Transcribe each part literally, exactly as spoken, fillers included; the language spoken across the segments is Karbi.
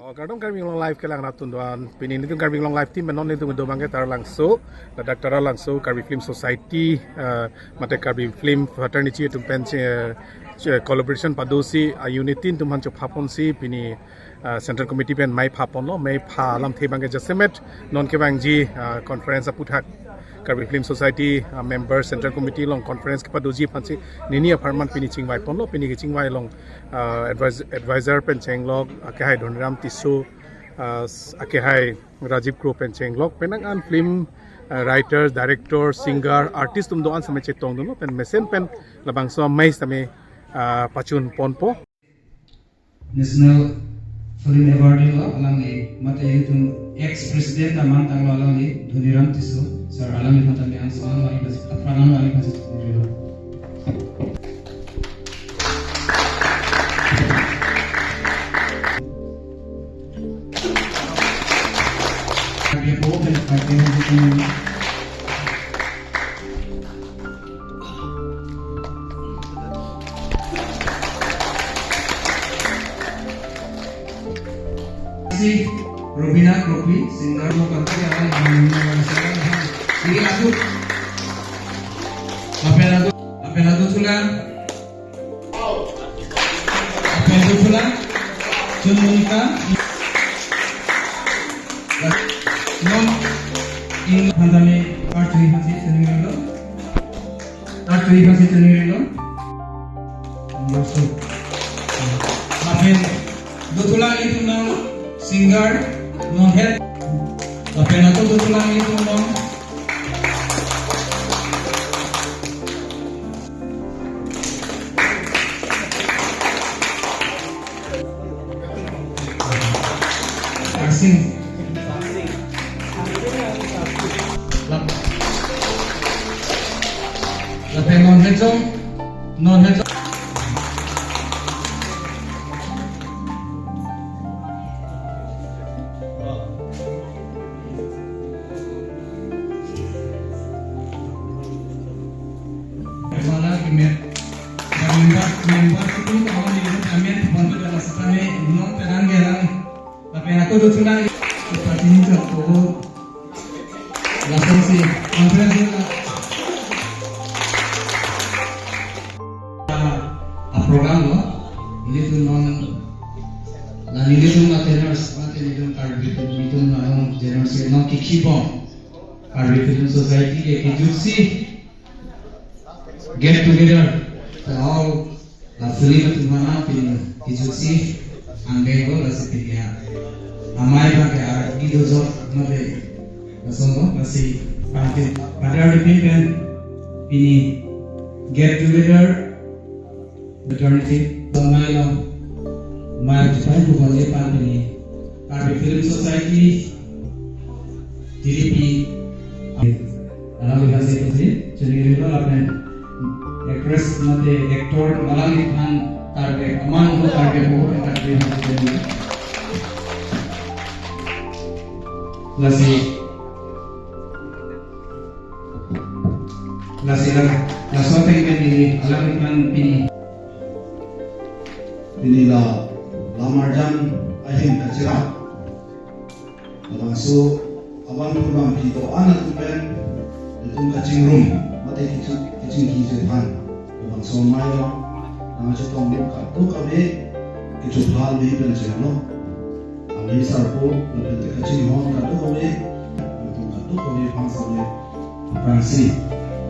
Kardom Karbi Anglong Live kelang rat atum do-an. Pini nelitum Karbi Anglong Live team pen non nelitum do abangke Taralangso, ladak Taralangso Karbi Film Society, eh, mate Karbi Film Fraternity atum pen che, che collaboration padosi, a unity atum aphan chephaponsi pini, eh, Central Committee pen mei phaponlo, mei pha alamthe abangke jasemet non kevangji, eh, conference aputhak Karbi Film Society, eh, member Central Committee along conference kepadoji aphansi nini apharman pini chingvaiponlo, pini kechingvai along, ah, advis-, advisor pen chenglok, ah, akehai Dhoniram Tisso, ah, s-, akehai Rajiv Kro pen chenglok, penang an film, ah, writer, director, singer, artist atum do-an sitame chetongdunlo, pen mesen pen labangso amei sitame, ah, pachunponpo. National Film Award lo alangli, mate itum ex president amang tanglo alangli, Dhoniram Tisso, sir alangliphan tame angsong alangli pas, aphrang alangli pas. Si Robina Kropi, singer mo kanto ya, si adu, apelado, apelado tulang. Apen dothulang, Chun Monica, non, in phandami part three aphansi choningri lo. Part three aphansi choningri lo. Yosu. Apen dothulang ilitum non singer, non head. Apen ato dothulang ilitum non Arsing. Lap-, lapen non hejong, non hejong. Mala kimet. Member, member itu kawan di amen pon tu dalam setame non terang dia lang. Tapi aku tu sudah seperti ini tu. Langsung si conference ni lah. Ah, program lo. Nelitum non, la nelitum la tenors, la nelitum Karbi, nelitum la non tenors, non kiki bom. Karbi Film Society ke kejutsi get together. All la film atum aphan pini kejutsi angbeng lo, lasi pini ya amei abangke ardi dojok mate lason lo, lasi pangke pada hari pini pen pini get together fraternity, amei along, amei chupai bukan lepan pini Karbi Film Society, T D P, alangliphan si choningri lo lapen actress mate actor alangliphan Karbi aman lo Karbi apo Karbi aphan choningri. Lasi, lasi la, laso ateng pen neli alangliphan pini. Pini la, lamarjan ahin kachirap. Labangso abang phu abang phi do-an atum pen, itum kachingrum, mate kichu, kichingki chethan. Labangso amei lo, nangchetong kadokave, kichu phal bi pen chelo. Ami sarpo, lapen te kachinghon kadokave, itum kadokave aphan sale. Aphrangsi,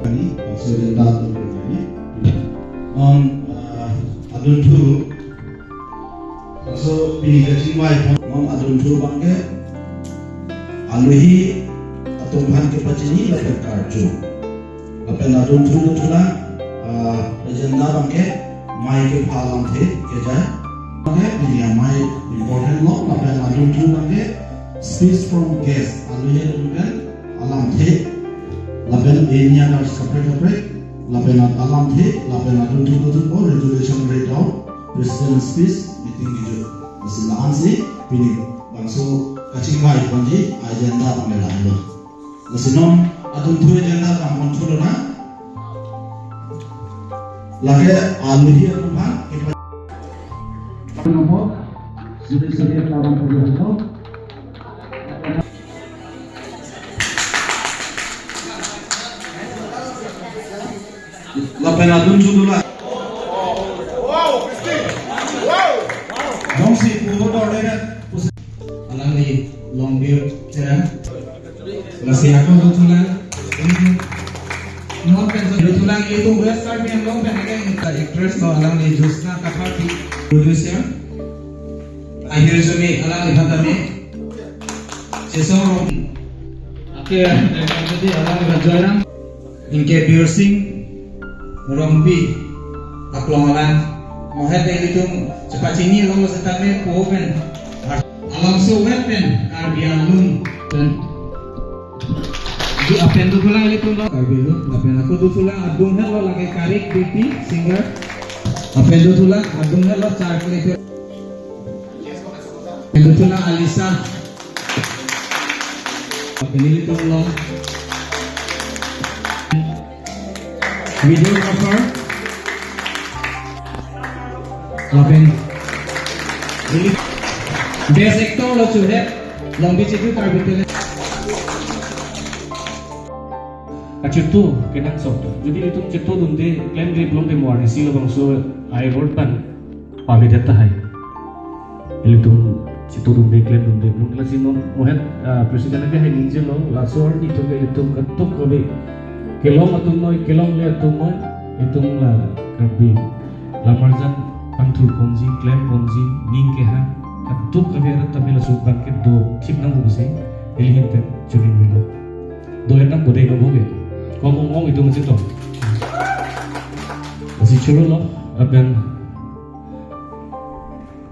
kani, bangso agenda atum kani. Non, ah, adunthu, bangso pini kachingvai non adunthu abangke, alohi atum aphan kepachini lapen karju. Lapen adunthu dothulang, ah, agenda abangke, amei kepha alamthe kejai. Abangke, pini amei important lo, lapen adunthu abangke, speech from guest, alohi atum pen, alamthe, lapen enia kaprek kaprek, lapen alamthe, lapen adunthu atum o resolution read out, president speech, meeting kejut. Lasi la-ansi pini bangso kachingvai ponji agenda abang lahelo. Lasi non adunthu agenda abang pon thulo na. Lake alohi atum aphan kepa-, nomor Judiciary lawan pajak. Lapen adun judula. Jongsi puvo dorde. Alangli longbir tera. Lasi ako dothulang. Non pen dothulang itu West Karbi Anglong pen ke actress lo alangli Jyotsna Kathar, producer. Ahir sumi alangli phatame. Chesong Rong. Ake, jadi alangli Joyram. Anke Birsing Rongpi aklong alang. Mohet ilitum chepachini long setame puvo pen. Alangso wet pen Karbi Anglong pen. Di apen dothulang ilitum lo Karbi Anglong, apen ako dothulang adung helo lake Karik Bipi singer. Apen dothulang adung helo Charkle. Apen dothulang Alisa. Apen ilitum lo. Videographer. Lapen. Best actor lo chuhet. Longbi chitu Karbi Tele. Kachitu kenangsot. Jodi ilitum chitu dunde claim de belum de muar isi labangso ai word pan. Pavidet tahai. Ilitum chitu dunde claim dunde belum lasi non mohet, ah, president ke hai ningjelo laso arni atum ke ilitum katuk kave kelong atum noi, kelongle atum noi, ilitum la Karbi lamarjan pangthur ponji, claim ponji, ning kehang katuk kave arat tame laso abang ke dothip nangpo pusi ilihin pen chuning velo. Do-et nangpo de no boge. Kom ong ong itum chetong. Lasi churolo lapen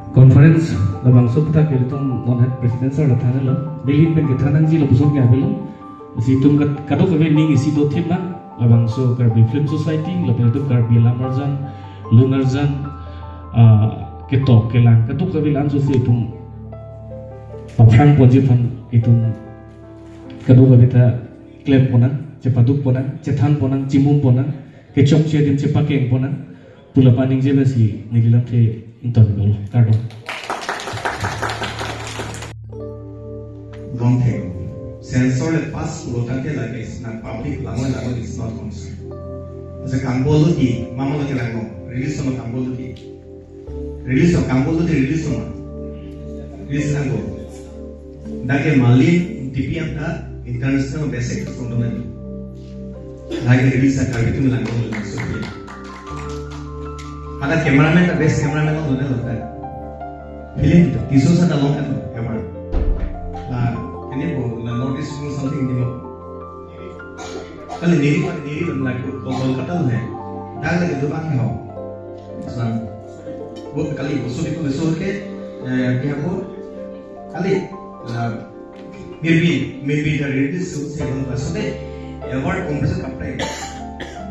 conference labangso aphuthak ke ilitum non head president sir la thanlo. Delhi pen kethan nangji lapuson ke avelo. Lasi itum kat-, kadokave ning isi dothip nang labangso Karbi Film Society lapen itum Karbi lamarjan, lunarjan, ah, ketok kelang kadokave la-anso si itum paphrang ponji aphan itum kadokave ta claim ponnang, chepaduk ponnang, chethan ponnang, chimum ponnang, kechongche adim chepakeng ponnang. Pu la paningje pensi neli lamthe ington iklo, kardom. Long thek. Censor le pass pulo tangte lake is not public, langoi langoi is not concern. Ase kangbo luti, mama lake langno, release no kangbo luti. Release no kangbo luti, release no. Release kangbo. Dak ke Malin T P M ta international basic film nangji. Lake release a Karbi atum langno le so. Ada cameraman ta best cameraman lo dona lo ta. Film ta Tisso sa ta long kan ever. La, ini bo, la notice mo something di mo. Kali niri pa niri pa la ko Kolkata lo hai. Dak lagi dua pakai ho. Sang. Bo kali bo suri ko so ke, eh, pihak bo. Kali, la, Maybe, maybe the release should say, no, so the award competition kaprek.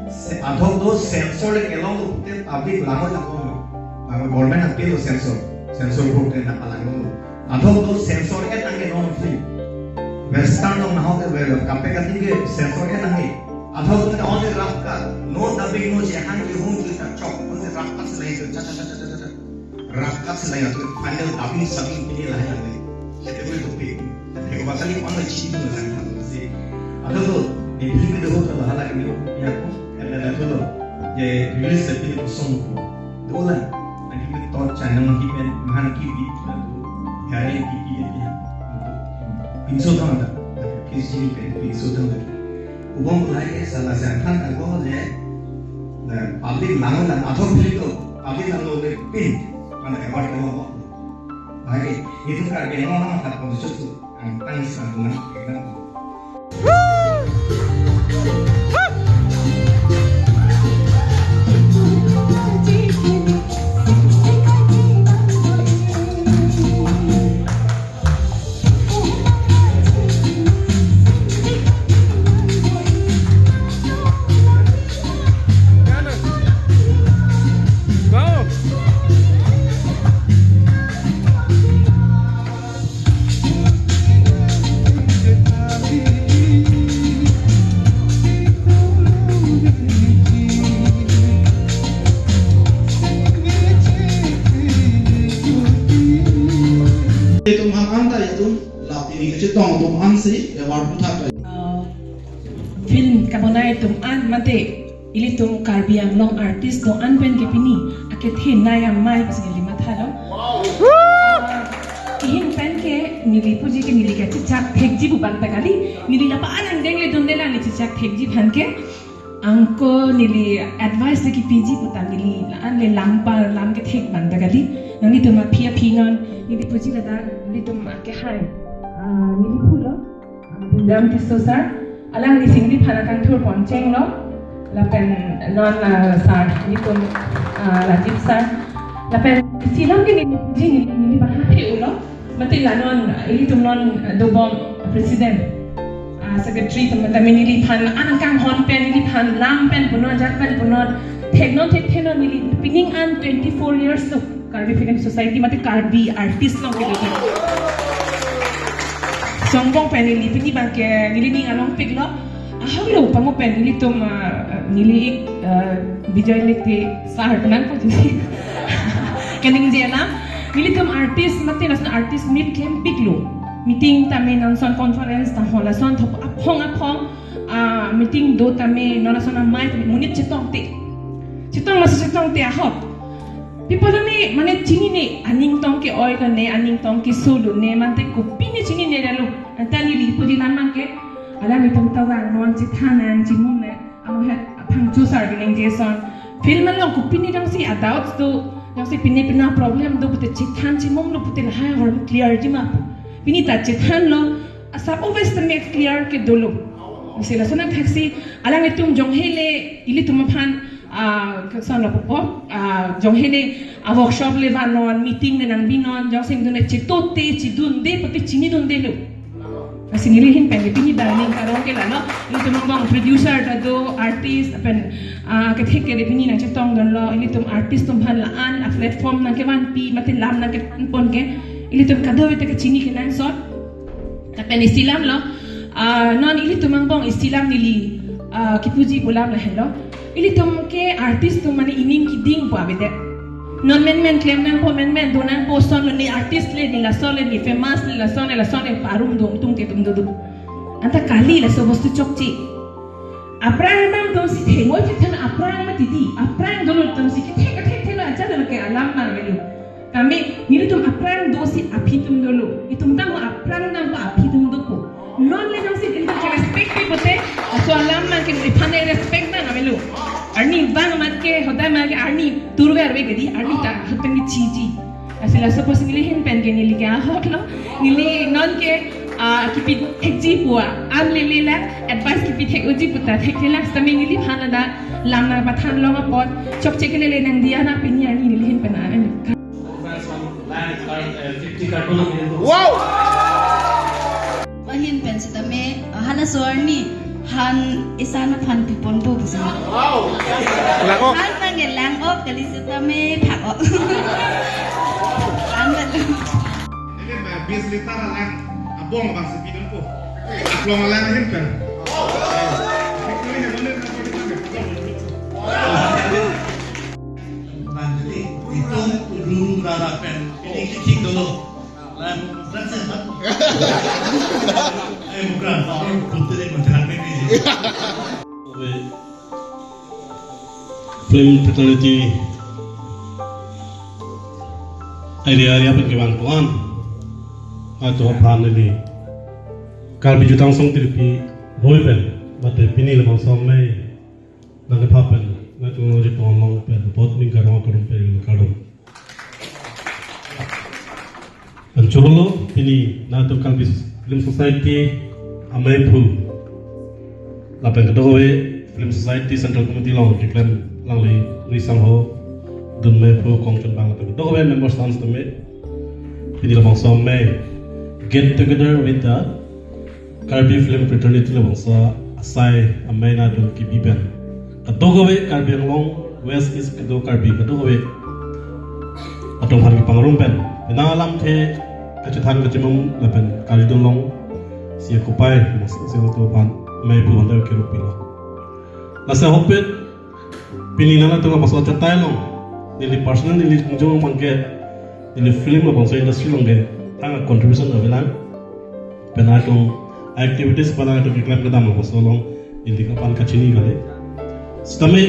Se, adhok do censor le kelong lo pute public langoi langoi. Langoi government appeal lo censor. Censor board le napa langoi lo. Adhok do censor-et nangke non film. Western lo nahok ke well, kaprek kati ke censor-et nangke. Adhok do only rough cut. No dubbing, no jehang jehung juta chok. Only rough cut se lain cha cha cha cha cha cha. Rough cut si lain atum final dubbing subbing pini lahai lahai. Category to pay. Eko ba kali on la chini no lang si. Ado to, e film ke doho to lahala ke ni ya ko. Ada ada to lo. Ye release sa pini kosong ko. Dola. Nanti mi to channel hi pen mahan ki bi na do. Gari ki bi ya. Pinso to na. Kisi pen pinso to na. Ubong lahai ke sala sangthan tangko je. Na public lang lang athok beli to. Public lang lo le pin. Mana award ke lo. Lahai ke itu kan ke lo nama tak position tu. Ang tang sang tu na. Anta itum lapu kachetong atum ansi award puthak. Uh, film kabonai atum an mate ilitum Karbi Anglong artist do-an pen ke pini akethe nai amei pusi neli mathalo. Uh, ihin pen ke neli puji ke neli kachechak thekji pu bang ta kali, neli lapu-an angdeng le dunde lang neli chechak thekji aphan ke. Anke neli advice le kipiji pu ta neli la-an le lam pa lam kethek bang ta kali. Nanglitum aphi aphi non neli puji ladak nelitum akehai. Ah, neli pulo. Ah, Ram Tisso sir. Alangli si neliphan akangthur ponchenglo. Lapen non, ah, sir nelitum, ah, Rajiv sir. Lapen isi alam ke neli puji neli, neli baha the ulo. Mate la non, ilitum non, eh, dobom president, ah, secretary atum mate neliphan an kanghon pen, neliphan lam pen punon, jat pen punon, theknon thekthe non neli pining an twenty-four years to Karbi Film Society mate Karbi artist along kedo. Songbong pen neli pini bang ke neli ning along piklo. Ahok lo pamu pen nelitum, ah, neli ik, ah, Bijoy Lekte sir penang ko jisi. Kaningje alam, nelitum artist mate lason artist meet kempiklo. Meeting tame non ason conference ta ho lason thop aphong aphong, ah, meeting do tame non ason amei tame monit chetongte. Chetong masi chetongte ahok. People ne mane chinine aning tong ke-oi ko ne, aning tong keso lo ne, mate kopine chinine ra lo. Anta neli puji alam abang ke, alanglitum ta vang non chethan nang chimum ne. Amohet aphangcho sar bineng Jason. Film along kopine jongsi a-doubts do, jongsi pine pina problem do pute chethan chimum lo pute lahai ahormu clear ji ma. Pini ta chethanlo, asap always tame clear ke dolo. Isi lason athaksi, alanglitum jonghe le ilitum aphan, ah, kason lo popo, ah, jonghe le a-workshop le vannon, meeting le nangbinon, jongsi dun le chetote, chedunde, pute chinidunde lo. Lasi neli ahin pen pini bang ning karong ke lalo. Ilitum angbong producer ta do, artist pen, ah, kethek ke pini nangchetongdunlo. Ilitum artist atum aphan la-an a-platform nangkevanpi mate lam nangkevanpon ke ilitum kadokave ta kachini kenangsot. Lapen isi alam lo. Ah, non ilitum angbong isi alam neli, ah, kipuji pu alam lahenlo. Ilitum ke artist atum mane ining keding pu avedet. Non menmen klem nangpo, menmen do nangpo, ason lo ne artist le, ne laso le, ne famous le, lason le, lason le, parum do, tung te tum do do. Anta kali laso bostu chokche. Aphrang atum si thengoi thekthang aphrang mati di, aphrang dolo atum si kethek kethek thelo aja dolo ke alam ma melu. Tame nelitum aphrang do si aphi atum dolo. Itum tamo aphrang nangpo aphi atum dopo. Non le jongsi itum ke respect pe pute, laso alam abang ke iphan respect nang amelu. Arni vang amat ke hodai ma ke arni turve arve ke di, arni ta hoten ke chiji. Lasi laso apotsi neli ahin pen ke neli ke ahok lo. Neli non ke, ah, kipi thekji pu a, an lele la, advice kipi thek unji pu ta thek ke la, sitame neliphan ladak lam nangpathan long apot, chokche ke lele nangdiya nang pini arni neli ahin pen an. Wow! Ahin pen sitame, ah, halaso arni han isan aphan piponpo pusi. Wow! Lang-ok. Han nangkelang-ok kali sitame phak-ok. An pen. Ini mah bis liter lang abong abang si pidunpo. Aplong lang ahin pen. Victory ne mana na pagi tangke. Nanti itum kudu rara pen. Ini kicik dulu. Lah, bukan saya, Pak. Eh, bukan. Putri macam ini. Film fraternity area area pen kevang puan. Ato aphan neli Karbi Jutang Song Tirpi hoi pen, mate pini labangso amei nangkepha pen, nangtum nangji pon long pen, apot ning karong akarum pen, karum. Pen chorolo, pini nangtum Karbi Film Society ameiphu. Lapen kadokave Film Society Central Committee along keklem alangli Ri Sangho, dun meiphu, kongchun bang lapen kadokave members tame. Pini labangso amei get together with the Karbi Film Fraternity labangso asai amei nangtum kibi pen. Kadokave Karbi Anglong, West East kedo Karbi kadokave atum aphan kepangrum pen. Penang alamthe kachethan kachimum lapen karjudun longsi akopai, si atum aphan meiphu aphan kerupilo. Lasi ahokpet, pini nangtum labangso achatai along, neli personal neli ningjong abang ke, neli film labangso industry along ke, Tang contribution avelang. Pen atum activities pen atum keklem kedam labangso along neli kapan kachini kali. Sitame,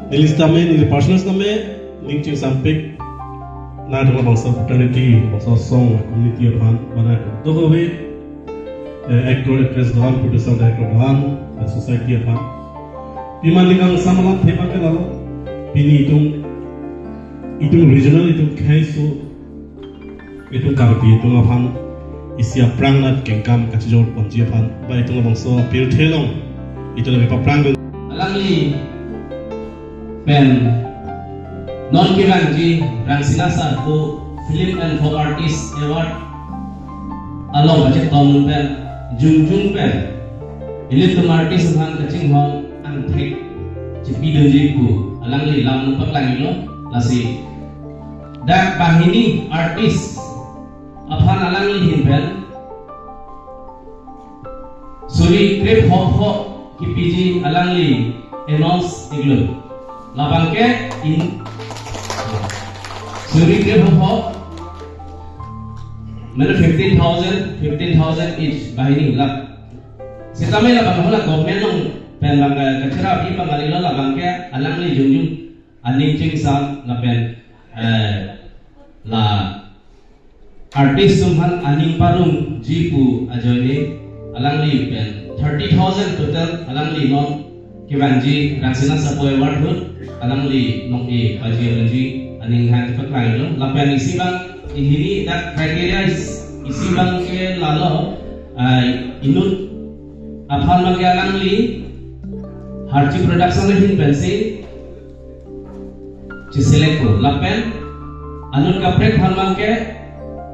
neli sitame, neli personal sitame ning chingsampik, nangtum labangso fraternity, labangso asong, community aphan, mane, do kave, eh, actor, actress do-an, producer, director do-an, eh, society aphan. Pima ning kangsam alamthe abang ke lalo, pini itum, itum regional, itum khei aso, itum Karbi atum aphan isi aphrang nat kengkam kachijor ponji aphan, ba itum labangso pirthe along itum lake paphrang dun. Alangli pen non kevangji Rangsina Sarpo Film and Folk Artist Award along pachetong pen jongjung pen ilitum artist aphan kachinghon angthek chepidunji pu alangli lam nangpaklang-iklo. Lasi dak banghini artist aphan alangli ahin pen suri krep hop hop kipiji alangli announce-iklo. Labang ke in suri krep hop hop, mane fifteen thousand, fifteen thousand each, banghini lakh. Sitame labang hala government along pen bang, eh, kacherap-i abang kalilo, labang ke alangli jongjung aning chingsam lapen, eh, la artist atum aphan aning parongji pu ajoine alangli pen thirty thousand total alangli non kevangji Rangsina Sarpo Award ahut alangli nong-e paji abenji aning hang paklang-iklo. Lapen isi abang inhini dak criteria is-, isi abang ke lalo, ah, inut aphan abang ke alangli Harchi Production ahin pensi cheselect-po. Lapen anut kaprek aphan abang ke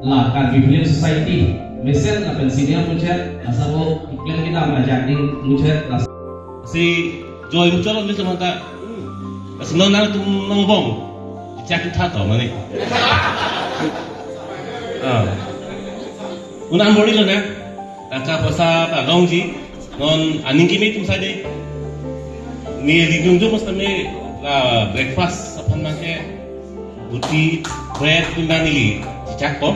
la Karbi Film Society mesen lapen senior muchot, asabo keklem kedam ajak ding muchot, las- si joy muchot lo mesen mata. Lasi non nangtum nangbong. Chak tha to mane. Ah. Unam bori lo na. Tangka poisa ta longji. Non aning kimi atum sade. Neli jongjung mas tame la breakfast aphan abang ke ruti, bread pindang neli chechakpo.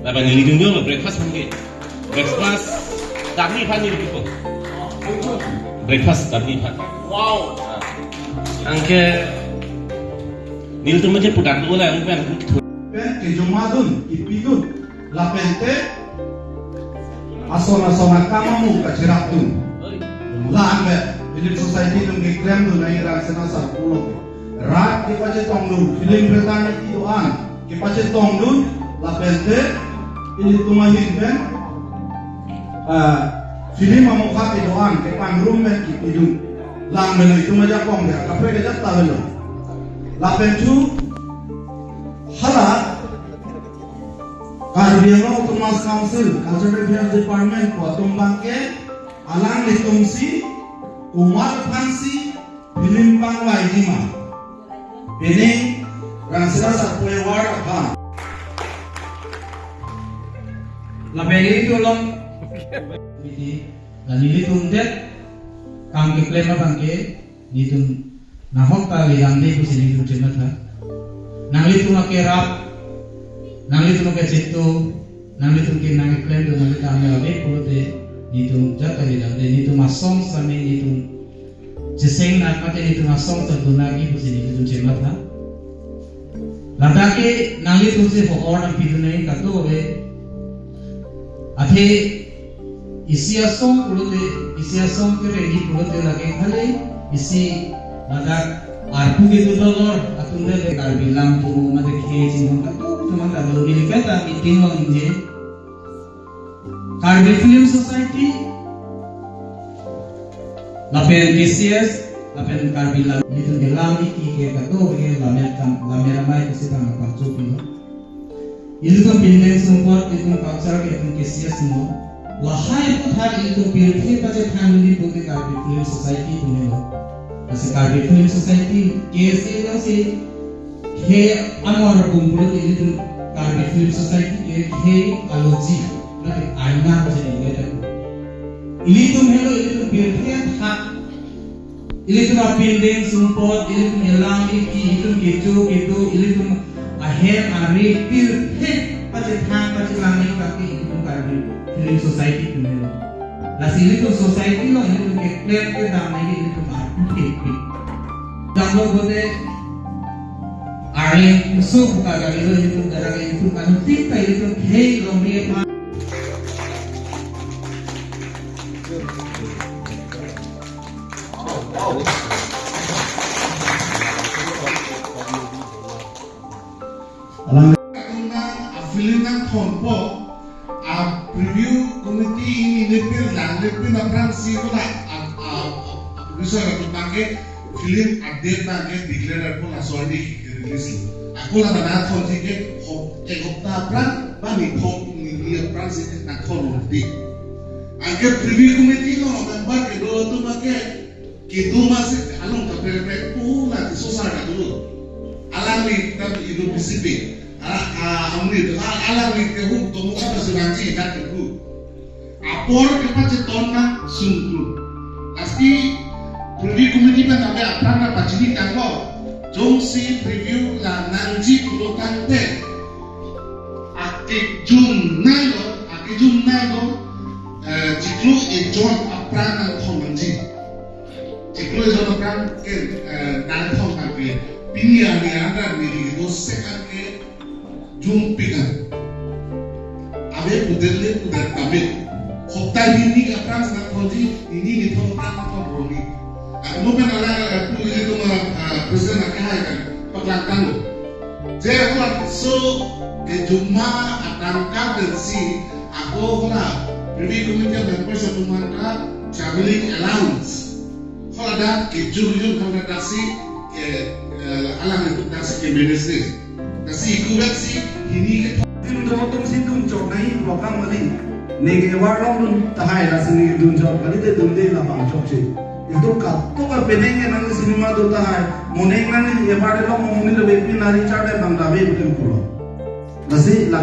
Lapen neli jongjung la breakfast abang ke. Breakfast damji aphan neli bipo. Breakfast damji aphan. Wow. Ah. Anke nelitum aje pudak lo la, anke pen kejoma dun, kipidun, lapente ason ason akam amu kachirapdun. La anke Film Society atum keklem dun ai Rangsina Sarpo along. Rat kepachetongdun, film fraternity do-an kepachetongdun, lapente ilitum ahin pen, ah, film amokha kedo-an kepangrum pen kipidun. Lang avelo itum ajakong ya, kaprek ajat ta avelo. Lapen thu hala Karbi Anglong Autonomous Council Cultural Affairs Department pu atum abang ke alanglitum si komat aphansi film pangvaiji ma. Pining Rangsina Sarpo Award aphan. Lapen ilitum along. Iti, la nelitum det kam keklem abang ke, nelitum nahok ta ledamde pusi nelitum chematha. Nanglitum akerap, nanglitum akecheto, nanglitum ke nangklemdun, nanglitum ame ave pulote nelitum jat ta ledamde, nelitum asong sitame nelitum cheseng nat mate nelitum asong ta dun nangji pusi nelitum chematha. Ladak ke nanglitum si ho-or nangpidun nangji kadokave. Athe isi asong pulote, isi asong kerengji pulote lake khali isi ladak arpu kedo dolor atum le Karbi lam atum mate khei chinghon kadokave atum ta lo, neli kaita meeting along ningje. Karbi Film Society, lapen K C S, lapen Karbi Lam, ilitum ke lam iki ke kadokave ke lammet kam, lammet amei ke si tang pangchopilo. Ilitum bindeng sumpot, ilitum culture ke ilitum K C S mo. Lahai aputhak ilitum pirthe pachethanji pu ke Karbi Film Society atum lo. Lasi Karbi Film Society, K S A lo si, khei amor bung pulote ilitum Karbi Film Society ke khei aloji, lake aina pusi ningje. Ilitum helo ilitum pirthe athak, ilitum abindeng sumpot, ilitum elang iki, ilitum kecho kedo, ilitum ahem ari pirthe Than kachelang nangji ke ilitum Karbi Film Society atum lo. Lasi ilitum society along ilitum ke claim kedam nangji ilitum arpu thekpik. Damlo bote arleng so buka gari lo ilitum, gara ilitum kan ting ka ilitum khei longri aphan. Alang atum nang a-film nangthonpo, a-preview committee ini lepin lang lepin aphrangsi hala a, a, a, a-producer atum abangke film a-date abangke declare po, laso arni release lo. Ako la nangthonji ke hop, ek hopta aphrang, ba ni thom ni ni aphrangsi nangthon roti. Anke preview committee along member kedo atum abangke kedo masi along kaprek prek pu la Tisso sar kedo. Alangli ta ido P C P. A, a, amri, a, alangli ke hu tomo ka pasi rangji dak ke hu. Apor kepacheton na sungkru. Lasi preview committee pen abe aphrang na pachini tanglo. Jongsi preview la nangji pulo tangte, akejun nai lo, akejun nai lo, eh, chiklo ejon aphrang nangthon nangji. Chiklo ejon aphrang ke, eh, nangthon nangke. Pini arni anra ni do second ke jungpik an. Abe pudet le pudet kabit. Hopta hini aphrang nangthonji, hini ni thom aphrang nangthon roni. Ako pen ala, eh, pu ilitum, eh, president akehai kan paklang tanglo. Je ako laso kejuma atangka pensi ako hala privy committee members atum aphan traveling allowance. Hala dak kejun jun kang daksi ke, eh, alanglitum daksi ke-manage ni. Daksi iku daksi hini ke Film do atum si dunchok nai program kali. Neke warlong dun tahai, daksi neke dunchok kali, te dunde labang chokche. Itum katok apenang ke nang cinema do tahai. Moneng nang ebar lo monit lo bepin nari char dai bang dabe betul pulo. Daksi la